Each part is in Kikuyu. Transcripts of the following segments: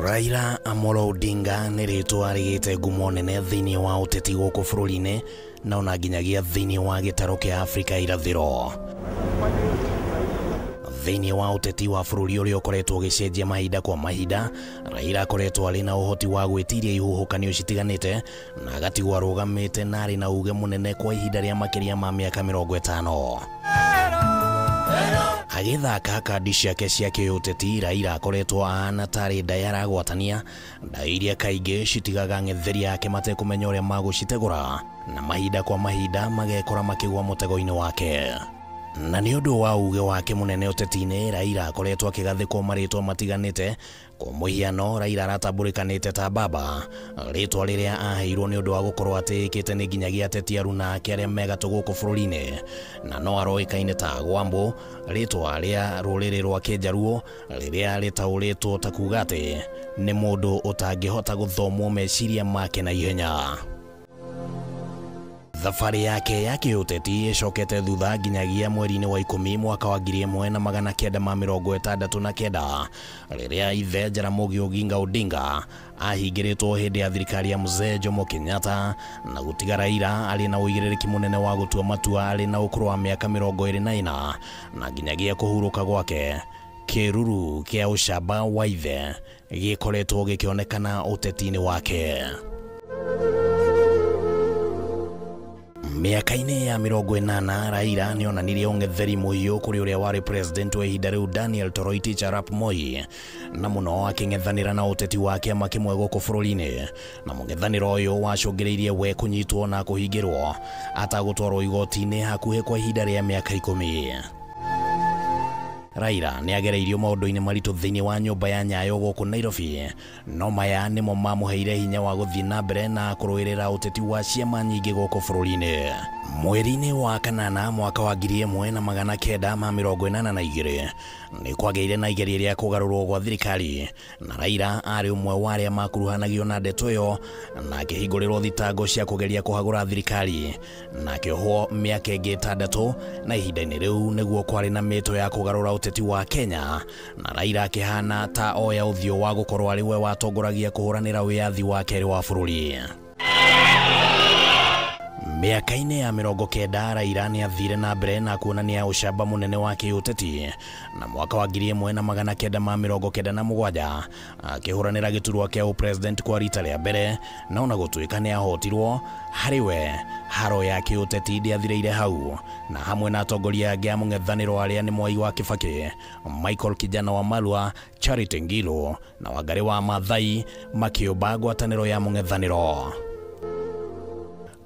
Raila Amolo Odinga nĩ rĩtwa rĩgĩte ngumo nene thĩinĩ wa ũteti gũkũ bũrũri-inĩ na ona nginyagia thĩinĩ wa gĩtarũ kĩa Afrika irathĩro. Thĩinĩ wa ũteti wa bũrũri ũrĩa ũkoretwo ũgĩcenjia mahinda kwa mahinda, Raila akoretwo arĩ na ũhoti wa gwĩtiria ihuhũkanio citiganĩte na agatigwo arũgamĩte na arĩ na uge mũnene kwa ihinda rĩa makĩria ma mĩaka 50. Agĩthaka kandi ciake cia kĩũteti, Raila akoretwo ahana tarĩ nda aragwatania, nda iria kaingĩ citigaga ng'etheri yake matekũmenya ũrĩa magũcitegũra, na mahinda kwa mahinda magekora makĩgwa mũtego-inĩ wake. Na nĩ ũndũ wa uge wake mũnene ũteti-inĩ, Raila akoretwo akĩgathĩkwo marĩtwa matiganĩte. Kwa mũhiano, Raila aratambũrĩkanĩte ta Baba, rĩtwa rĩrĩa aheirwo nĩ ũndũ wa gũkorwo atĩĩkĩte nĩ nginyagia ateti aruna ake arĩa me gatũ gũkũ bũrũri-inĩ, na no aroĩkaine ta Gwambo, rĩtwa rĩa rũrĩrĩ rwa Kĩnjaruo rĩrĩa rĩtaũrĩtwo ta kuga atĩ nĩ mũndũ ũtangĩhota gũthomwo meciria make na ihenya. Thabarĩ yake ya kĩũteti ĩcokete thutha nginyagia mweri-inĩ wa 10 mwaka wa 1969 rĩrĩa ithe Jaramogi Oginga Odinga ahingĩrĩtwo hĩndĩ ya thirikari ya Mzee Jomo Kenyatta na gũtiga Raila arĩ na ũigĩrĩrĩki mũnene wa gũtua matua arĩ na ũkũrũ wa mĩaka 24 na nginyagia kũhurũka gwake kĩruru kĩa ũcamba wa ithe gĩkoretwo gĩkĩonekana ũteti-inĩ wake. Mĩaka-inĩ ya 80 Raila nĩonanirie ũng'etheri mũhiũ kũrĩ ũrĩa warĩ president wa ihinda rĩu Daniel Toroitich arap Moi, na mũno akĩng'ethanĩra na ũteti wa kĩama kĩmwe gũkũ bũrũri-inĩ, na mũng'ethanĩro ũyũ wacũngĩrĩirie we kũnyitwo na kũhingĩrwo atagũtwarwo igoti-inĩ hakuhĩ kwa ihinda rĩa mĩaka 10. Raila nĩagereirio maũndũ-inĩ maritũ thĩinĩ wa nyũmba ya Nyayo gũkũ Nairobi, no maya nĩmo mamũheire hinya wa gũthiĩ na mbere na kũrũĩrĩra ũteti wa ciama nyingĩ gũkũ bũrũri-inĩ. Mweri-inĩ wa kanana mwaka wa 1982 nĩ kwagĩire na igeria rĩa kũgarũrwo gwa thirikari, na Raila arĩ ũmwe wa arĩa makuruhanagio na ndeto ĩyo na akĩhingũrĩrwo thitango cia kũgeria kũhagũra thirikari, na akĩohwo mĩaka ĩngĩ 6, na ihinda-inĩ rĩu nĩguo kwarĩ na mĩto ya kũgarũra ũteti wa Kenya, na Raila akĩhana ta oya ũthiũ wa gũkorwo arĩ we watongoragia kũhũranĩra wĩyathi wa kerĩ wa bũrũri. Mĩaka-inĩ ya 90 Raila nĩathire na mbere na kuonania ũcamba mũnene wa kĩũteti, na mwaka wa 1997 akĩhũranĩra gĩturwa kĩa ũpresident kwa rita rĩa mbere, na ona gũtuĩka nĩahotirwo, harĩ we haro ya kĩũteti ndĩathirĩire hau, na hamwe na atongoria angĩ a mũng'ethanĩro arĩa nĩ Mwai wa Kibaki, Michael Kijana wa Malwa, Charity Ngilu na Wangari wa Maathai makĩũmba ngwatanĩro ya mũng'ethanĩro.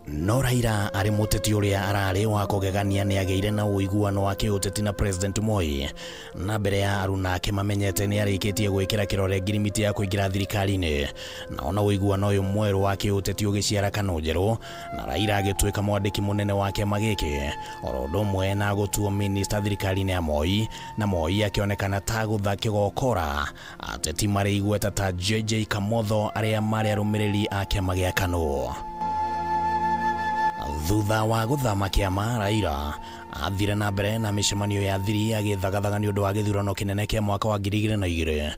No Raila arĩ mũteti ũrĩa ararĩ wa kũgegania nĩagĩire na ũiguano wa kĩũteti na President Moi, na mbere ya aruna ake mamenyete nĩarĩkĩtie gwĩkĩra kĩrore ngirimiti ya kũingĩra thirikari-inĩ, na ona ũiguano ũyũ mwerũ wa kĩũteti ũgĩciara kanũ njerũ, na Raila agĩtuĩka mwandĩki mũnene wa kĩama gĩkĩ oro ũndũ ũmwe na gũtuo minista thirikari-inĩ ya Moi, na Moi akĩonekana ta gũtha kĩgokora ateti marĩ igweta ta JJ Kamotho arĩa marĩ arũmĩrĩri a kĩama gĩa KANU. Thutha wa gũthama kĩama, Raila athire na mbere na mĩcemanio ya thiri agĩthagathaga nĩ ũndũ wa gĩthurano kĩnene kĩa mwaka wa 2002,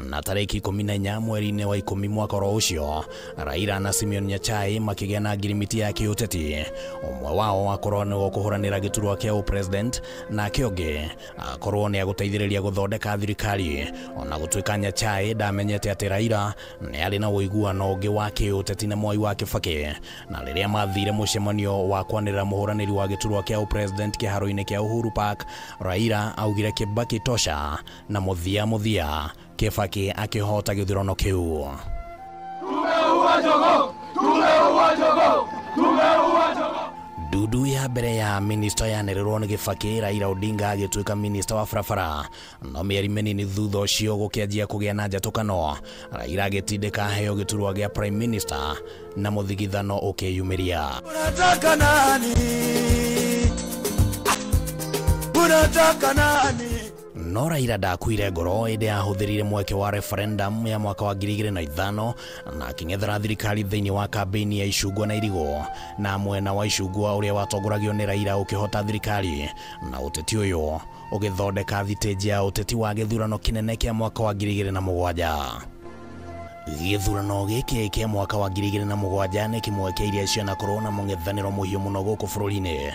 na tarĩki 14 mweri-inĩ wa 10 mwaka oro ũcio Raila na Simeon Nyachae makĩgĩa na ngirimiti ya kĩũteti, ũmwe wao akorwo nĩ kũhũranĩra gĩturwa kĩa ũpresident nake ũngĩ akorwo nĩ agũteithĩrĩria gũthondeka thirikari, ona gũtuĩka Nyachae ndamenyete atĩ Raila nĩ arĩ na ũiguano ũngĩ wa kĩũteti na Mwai wa Kibaki, na rĩrĩa mathire mũcemanio wa kwanĩrĩra mũhũranĩri wa gĩturwa kĩa ũpresident kĩharo-inĩ kĩa Uhuru Park, Raila augire Kibaki tosha, na mũthia mũthia Kibaki akĩhota gĩthurano kĩu. Ndundu ya mbere ya minista yanĩrĩrwo nĩ Kibaki, Raila Odinga agĩtuĩka minista wa barabara, no mĩeri mĩnini thutha ũcio gũkĩanjia kũgĩa na njatũkano, Raila agĩtindĩka aheo gĩturwa gĩa prime minister na mũthigithano ũkĩyumĩria. Unataka nani? Unataka nani? No Raila ndakuire ngoro ĩndĩ ahũthĩrire mweke wa referendum ya mwaka wa 2005 na akĩng'ethera thirikari thĩinĩ wa kambĩini ya icungwa na irigũ, na mwena wa icungwa ũrĩa watongoragio nĩ Raila ũkĩhota thirikari, na ũteti ũyũ ũgĩthondeka thitĩnji ya ũteti wa gĩthurano kĩnene kĩa mwaka wa 2007. Gĩthurano gĩkĩ kĩa mwaka wa 2007 nĩ kĩmwe kĩa iria cianakorwo na mũng'ethanĩro mũhiũ mũno gũkũ bũrũri-inĩ,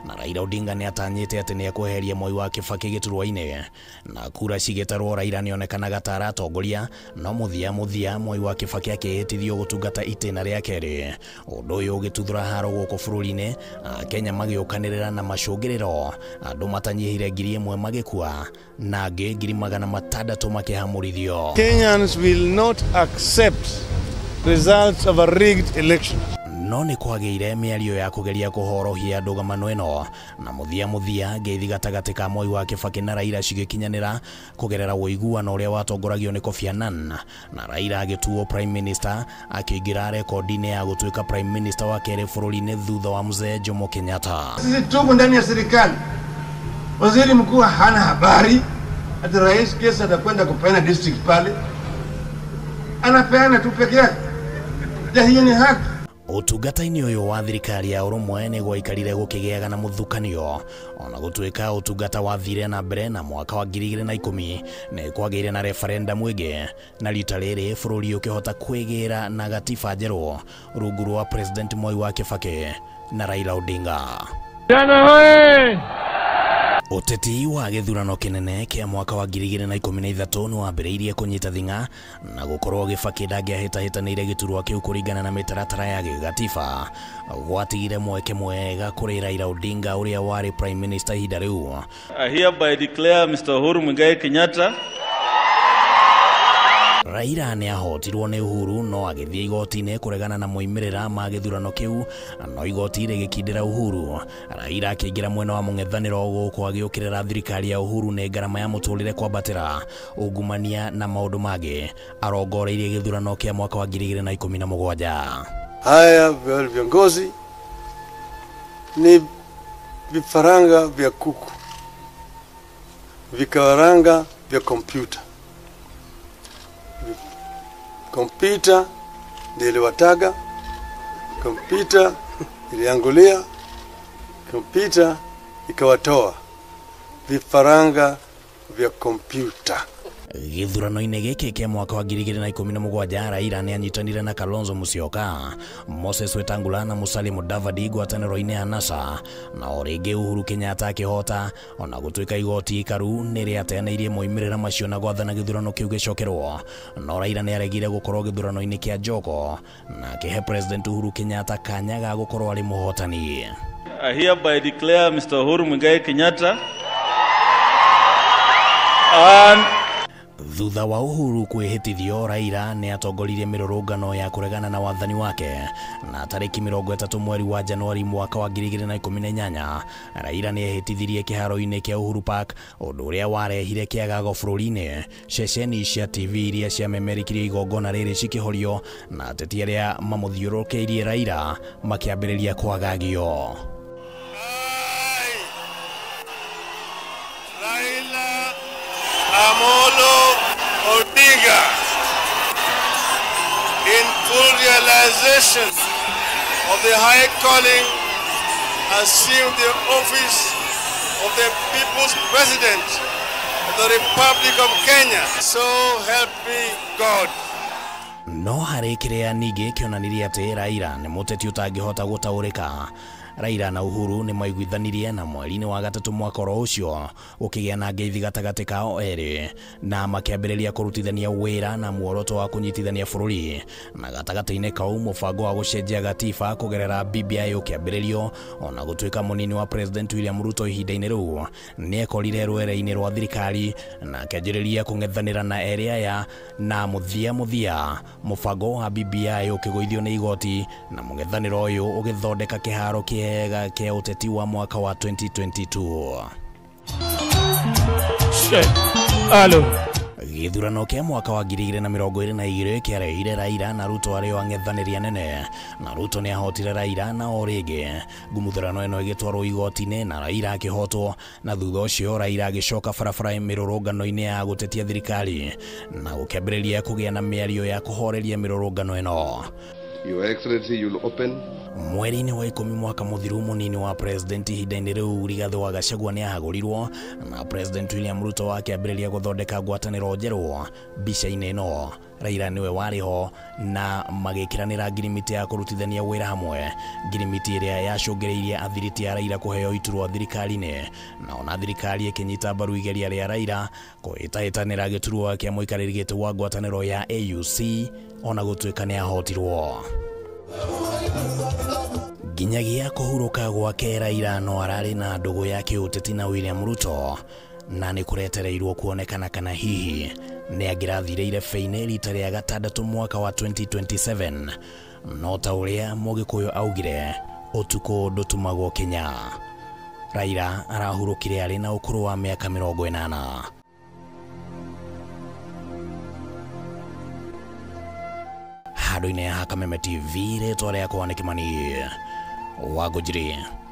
na Raila Odinga nĩatanyĩte atĩ nĩekweheria Mwai wa Kibaki gĩturwa-inĩ, na kura cigĩtarwo Raila nĩonekanaga ta aratongoria, no mũthia Mwai wa Kibaki akĩhĩtithio gũtungata itĩna rĩa kerĩ. Ũndũ ũyũ ũgĩtuthũra haro gũkũ bũrũri-inĩ, Akenya magĩũkanĩrĩra na macũngĩrĩro, andũ matanyihĩire 1,000 magĩkua na angĩ 600,000 makĩhamũrithio. Kenyans will not accept results of a rigged election. No nĩ kwagĩire mĩario ya kũgeria kũhorohia ndũgamano ĩno, na mũthia ngeithi gatagatĩ ka Moi wa Kibaki na Raila cigĩkinyanĩra kũgerera ũiguano ũrĩa watongoragio nĩ Kofi Annan, na Raila agĩtuo Prime Minister, akĩingĩra rekondi-inĩ ya gũtuĩka Prime Minister wa kerĩ bũrũri-inĩ thutha wa Mzee Jomo Kenyatta. Sisi tuko ndani ya serikali, waziri mkuu hana habari ati rais kesa atakwenda kupeana district pale, anapeana tu peke yake. Je, hiyo ni haki? Ũtungata-inĩ ũyũ wa thirikari ya ũrũmwe nĩ gwaikarire gũkĩgĩaga na mũthukanio, ona gũtuĩka ũtungata wathire na mbere. Na mwaka wa 2010 nĩ kwagĩire na referendum ĩngĩ, na rita rĩrĩ bũrũri ũkĩhota kwĩgĩra na gatiba njerũ rungu rwa President Moi wa Kibaki na Raila Odinga. Ũteti wa gĩthurano kĩnene kĩa mwaka wa 2013 nĩ wambĩrĩirie kũnyita thing'a na gũkorwo Kibaki ndangĩahĩtahĩtanĩire gĩturwa kĩu kũringana na mĩtaratara ya gĩgatiba. Gwatigire mweke mwega kũrĩ Raila Odinga ũrĩa warĩ Prime Minister ihinda rĩu. I hereby declare Mr. Uhuru Muigai Kenyatta. Raila nĩ ahotirwo nĩ Uhuru no agĩthiĩ igoti-inĩ kũregana na moimĩrĩra ma gĩthurano kĩu, no igoti rĩgĩkindĩra Uhuru. Raila akĩingĩra mwena wa mũng'ethanĩro gũkũ agĩũkĩrĩra thirikari ya Uhuru nĩ ngarama ya mũtũrĩre kwambatĩra, ungumania na maũndũ mangĩ. Arongoreirie gĩthurano kĩa mwaka wa 2017. Haya viongozi ni vifaranga vya kuku, vifaranga vya kompyuta. Kompyuta ndiyo iliwataga, kompyuta iliangulia, kompyuta ikawatoa, vifaranga vya kompyuta. Gĩthurano-inĩ gĩkĩ kĩa mwaka wa 2017 Raila nĩ anyitanire na Kalonzo Musyoka, Moses Wetangula na Musalia Mudavadi ngwatanĩro-inĩ ya NASA, na o rĩngĩ Uhuru Kenyatta akĩhota, ona gũtuĩka igoti ikaru nĩ rĩateanĩirie moimĩrĩra macio na gwathana gĩthurano kĩu gĩcokerwo. No Raila nĩ aregire gũkorwo gĩthurano-inĩ kĩa Joko na akĩhe President Uhuru Kenyatta kanya ga gũkorwo arĩ mũhotani. I hereby declare Mr. Uhuru Muigai Kenyatta and thutha wa Uhuru kwĩhĩtithio, Raila nĩ atongoririe mĩrũrũngano ya kũregana na wathani wake, na tarĩki 30 mweri wa Januari mwaka wa 2018 Raila nĩ ehĩtithirie kĩharo-inĩ kĩa Uhuru Park, ũndũ ũrĩa warehire kĩagago bũrũri-inĩ. Ceceni cia TV iria ciamemerikirie igongona rĩrĩ cikĩhorio, na ateti arĩa mamũthiũrũrũkĩirie Raila makĩambĩrĩria kwagagio. Raila Amolo Odinga, in full realization of the high calling, assumed the office of the People's President of the Republic of Kenya. So help me God. No harĩ kĩrĩa ningĩ kĩonanirie atĩ Raila nĩ mũteti ũtangĩhota gũtaũrĩka. Raila na Uhuru nĩ maiguithanirie na mweri-inĩ wa gatatũ mwaka oro ũcio ũkĩgĩa na ngeithi gatagatĩ kao erĩ, na makĩambĩrĩria kũrutithania wĩra na muoroto wa kũnyitithania bũrũri. Na gatagatĩ-inĩ kau mũbango wa gũcenjia gatiba kũgerera BBI ũkĩambĩrĩrio, ona gũtuĩka mũnini wa President William Ruto ihinda-inĩ rĩu nĩekorire rwere-inĩ rwa thirikari na akĩanjĩrĩria kũng'ethanĩra na erĩ aya, na mũthia mũbango wa BBI ũkĩgũithio nĩ igoti, na mũng'ethanĩro ũyũ ũgĩthondeka kĩharo kĩega kĩa ũteti wa mwaka wa 2022. Gĩthurano kĩa mwaka wa 2022 kĩarehire Raila na Ruto arĩo ang'ethanĩri anene, na Ruto nĩ ahotire Raila na o rĩngĩ ngumuthurano ĩno ĩgĩtwarwo igoti-inĩ na Raila akĩhotwo, na thutha ũcio Raila agĩcoka barabara mĩrũrũngano-inĩ ya gũtetia thirikari na gũkĩambĩrĩria kũgĩa na mĩario ya kũhoreria mĩrũrũngano ĩno. Your Excellency, you'll open Mweri-inĩ wa 10 mwaka mũthiru, mũnini wa president ihinda-inĩ rĩu Rigathĩ wa Gachagua nĩ ahagũrirwo na President William Ruto akĩambĩrĩria gũthondeka ngwatanĩro njerũ. Mbica-inĩ ĩno Raila nĩwe warĩ ho na magĩkĩranĩra ngirimiti ya kũrutithania wĩra hamwe, ngirimiti ĩrĩa yacũngĩrĩirie athiriti a Raila kũheo iturwa thirikari-inĩ, na ona thirikari ĩkĩnyita mbaru igeria rĩa Raila kũhĩtahĩtanĩra gĩturwa kĩa mũikarĩri gĩtĩ wa ngwatanĩro ya AUC ona gũtuĩka nĩ ahotirwo. Nginyagia kũhurũka gwake, Raila no ararĩ na ndũgũ ya kĩũteti na William Ruto, na nĩ kũretereirwo kuonekana kana hihi nĩ angĩrathire irebe-inĩ rita rĩa gatandatũ mwaka wa 2027. No ta ũrĩa Mũgĩkũyũ augire, ũtukũ ndũtumagwo kinya. Raila arahurũkire arĩ na ũkũrũ wa mĩaka 80. Handũ-inĩ ha Kameme TV, rĩtwa rĩakwa nĩ Kĩmani Wangũnjiri.